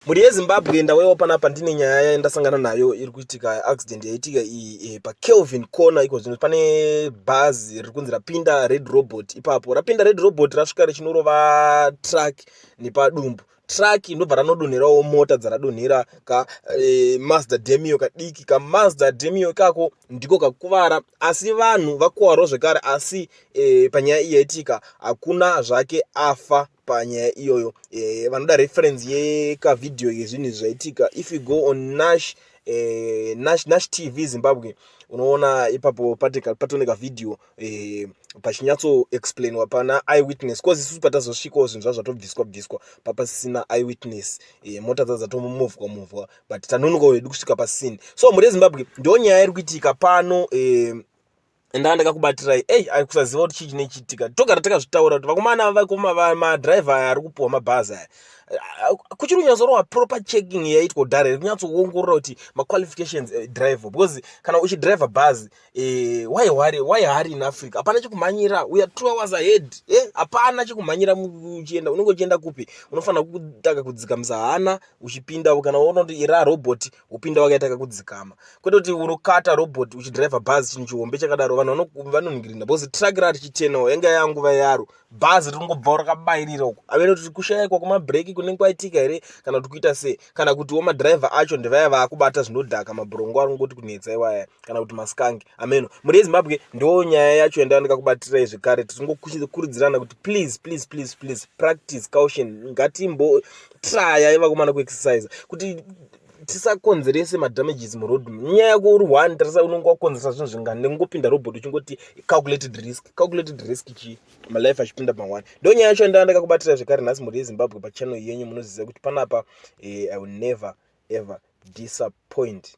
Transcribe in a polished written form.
Mhuri yeZimbabwe, ndauyawo panapa ndine nyaya yandasangana nayo iri kuitika, accident yaitika iyi paKelvin Corner iko zvino. Pane bhazi riri kunzi rapinda red robot ipapo. Rapinda red robot, rasvika richinorova truck nepadumbu. Truck ndobva ranodonherawo mota dzaradonhera ka Mazda Demio kadiki. KaMazda Demio ikako ndiko kakuvara, asi vanhu vakuwarawo zvekare. Asi panyaya iyi yaitika hakuna zvake afa panyaya iyoyo. Vanoda reference yekavhidhiyo yezvinhu izvi zvaitika, if you go on Nash TV Zimbabwe, unoona ipapo patone kavhidhiyo pachinyatso explainwa pana eyewitness, cause isusu patazosvikawo zvinhu zvazvatobviswa bviswa, papasisina eyewitness. Mota dza dzatomovhwa movhwa, but tanonokawo hedu kusvika pascene. So mhuri yeZimbabwe, ndo nyaya iri kuitika pano. Ndaa ndakakubatirai ei ai kusaziva kuti chii chinechiitika. Togara takazvitaura kuti vakomana, madhiraivha aya ari kupiwa mabhazi aya, kuchiri kunyatsorowa proper checking yaitwa kudhara iri kunyatsoongorora kuti maqualifications driver, because kana uchidhiraivha bhazi, why worry? Why hurry? In Africa hapana chekumhanyira. We are 2 hours ahead. Hapana chekumhanyira. Uchienda, unenge uchienda kupi? Unofanira kutanga kudzikamisa hana uchipinda. Kana uona kuti ira robot, wopinda wakaita kakudzikama, kwete kuti unokata robot uchidhiraivha bhazi, chinhu chihombe chakadaro. Vanhu vanoningirina because truck raa richitenawo yanga yanguva yaro. Bhazi ringobva rakabayirira uko, avene kuti kushayikwa kwemabhireki kunenge kwaitika here, kana kuti kuita sei, kana kutiwo madhiraivha acho ndevaya vaakubata zvinodhaka, mabhurongo aringoti kunetsa iwaya, kana kuti maskangi ameno. Mhuri yeZimbabwe, ndo nyaya yacho yandava ndikakubatirai zvekare. Tiringokurudzirana kuti please, please, please, please practice caution. Ngatimbotraya ivakomana kuexercise kuti tisakonzerese madamages muroad. Nyaya yako uri one, tarisa unonge wakonzeresa zvinhu zvingani nekungopinda robot uchingoti calculated risk. Calculated risk chii, malife achipinda pa1? Ndo nyaya yacho ndaa ndakakubatira zvekare nhasi, mhuri yeZimbabwe, pachannel yenyu. Munoziva kuti panapa I will never ever disappoint.